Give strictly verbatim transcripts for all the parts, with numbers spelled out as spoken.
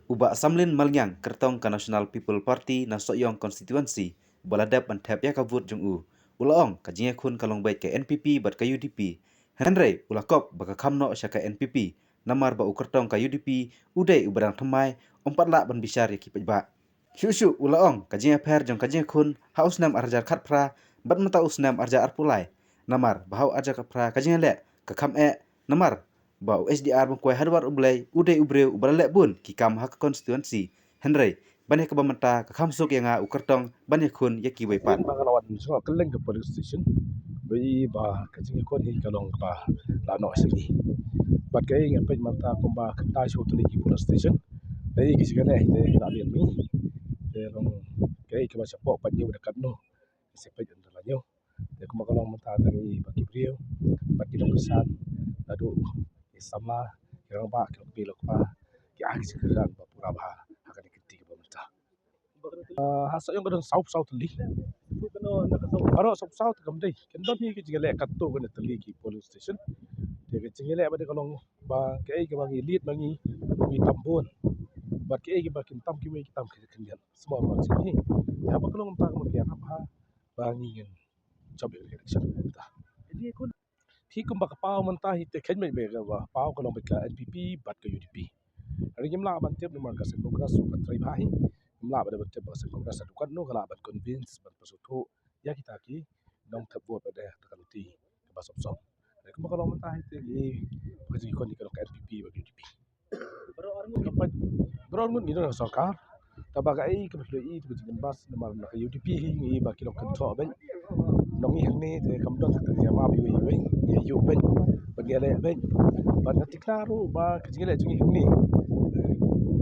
U Bah Samlin Malngiang, kyrtong ka National People Party na Sohiong Constituency, uba la dep ban thep ïa ka vote jong u, u la ong ka jingïakhun ka long beit ka N P P bad ka U D P. Hynrei u la kop ba ka kham noh sha ka N P P, namar ba u kyrtong ka U D P u dei uba dang thymmai, ym pat lah ban bishar ïa ki paidbah. Shuh shuh u la ong ka jingïapher jong ka jingïakhun ha u snem arhajar khatphra bad mynta u snem arhajar arphew lai, namar ba ha u arhajar khatphra ka jingïaleh ka kham eh, namar ba u H D R Bangkwai Hadwar U Blei u dei u briew uba la leh bun ki kam ha ka constituency. Hynrei ban ïa kaba mynta ka kham suk ïa nga u kyrtong ban ïakhun ïa kiwei pat. Ba ka la wan shuwa kylleng ka polling station, ba i ba ka jingïakhun hi ka long kaba la noh sha ngi. Bad kaei nga peit mynta kumba kynta shu tylli ki polling station, ba i ka jingïaleh hi te la leh mi. Te long kaei kaba shapoh pat ñiew da katno, sa peit ynda la ñiew. Te kumba ka long mynta tang i ba ki briew bad ki nongkyrshan, naduh ki samla, ki rangbah, ki lok mei lok pa, ki ai ki jingkyrdan ba pura bha ha kane ka kynti kaba mynta. Ah, ha Sohiong ka don sawphew saw tylli. Baroh sawphew saw te kam dei. Kan don hi ka jingïaleh katto katne tylli ki polling station. Te ka jingïaleh ba dei ka long ba kaei kaba ngi leit ma ngi, ngi tam bun. Bad kaei kaba kin tam kiwei ki tam ki khyndiat. Small margin hi. Haba ka long mynta ka mut ka ïarap bha ba ngi ngin jop ïa ka election mynta. Hi kumba ka paw mynta hi te khein beit beit ka paw ka long beit ka N P P bad ka U D P. Hynrei ngim lah ban tip namar ka seng Congress ruh ka trei bha hi. Ngim lah ban tip ba ka seng Congress haduh katno ka lah ban convince ban pyrsngewthuh ïa kita ki nongthep vote ba dei ha ka lynti kaba sop sop. Hynrei kumba ka long mynta hi te ngi, ka jingkhein ka long ka N P P bad U D P. Baroh arngut ngi don ha sorkar. Tangba kaei kaba phi ïohi te ka jingkynbas namar na ka U D P hi ngi ba ki long kynthoh beit. Nong ngi hangne te kam don kata ka jingmap iwei iwei, ngi ïoh beit, bad ngi leh beit. Bad nga thikna ruh ba ka jingïaleh jong ngi hangne,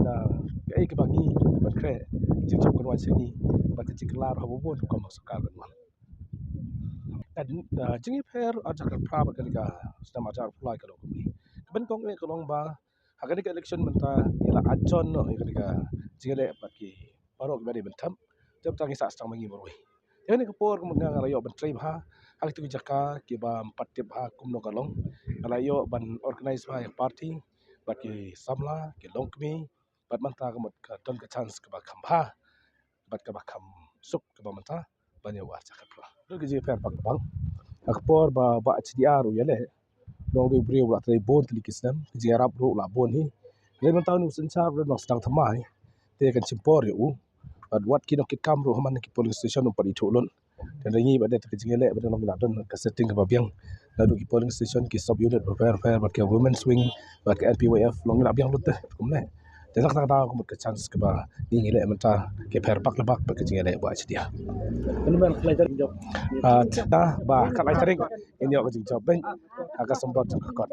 na kaei kaba ngi ban khreh, jingjop kan wan sha ngi, bad ka jingkylla ruh haba bun rukom ha sorkar kan wan. Ka jingïapher arhajar khatphra bad kane ka snem arhajar arphew lai ka long kumne. Ka ban kong eh ka long ba ha kane ka election mynta ngi la ajoin noh ïa kane ka jingïaleh bad ki baroh kiba dei ban thep. Te mynta ngi sah sdang ma ngi marwei. Te kane ka por ka mut nga nga la ïoh ban trei bha ha kitu ki jaka kiba ym pat tip bha kumno ka long. Nga la ïoh ban organise bha ïa ka party bad ki samla, ki longkmie, bad mynta ka mut ka don ka chance kaba kham bha bad kaba kham suk kaba mynta ban ïa u arhajar khatphra. Don ka jingïapher bak bak. Ha ka por ba Bah H D R u ïaleh, long u dei u briew u la trei bun tylli ki snem, ka jingïarap ruh la bun hi. Hynrei mynta une u synshar u dang sdang thymmai. Te kan shim por ïa u. Bad wat ki nongkitkam ruh ha man ki polling station ym pat ithuh lut. Te hynrei ngi ba dei te ka jingïaleh ba dei long ngi la don ka setting kaba biang. Naduh ki polling station, ki sub unit bapher bapher, bad ki women's wing, bad ki N P Y F, long ngi la biang lut te kumne. Te na kata ka daw ka mut ka chance kaba ngi ngi leh mynta ka pher bak la bak bad ka jingïaleh ba H D R. Kane ba khlai tarik jop. Ah, te da ba khlai tarik ngin ïoh ka jingjop beit ha ka symboh jong ka kot.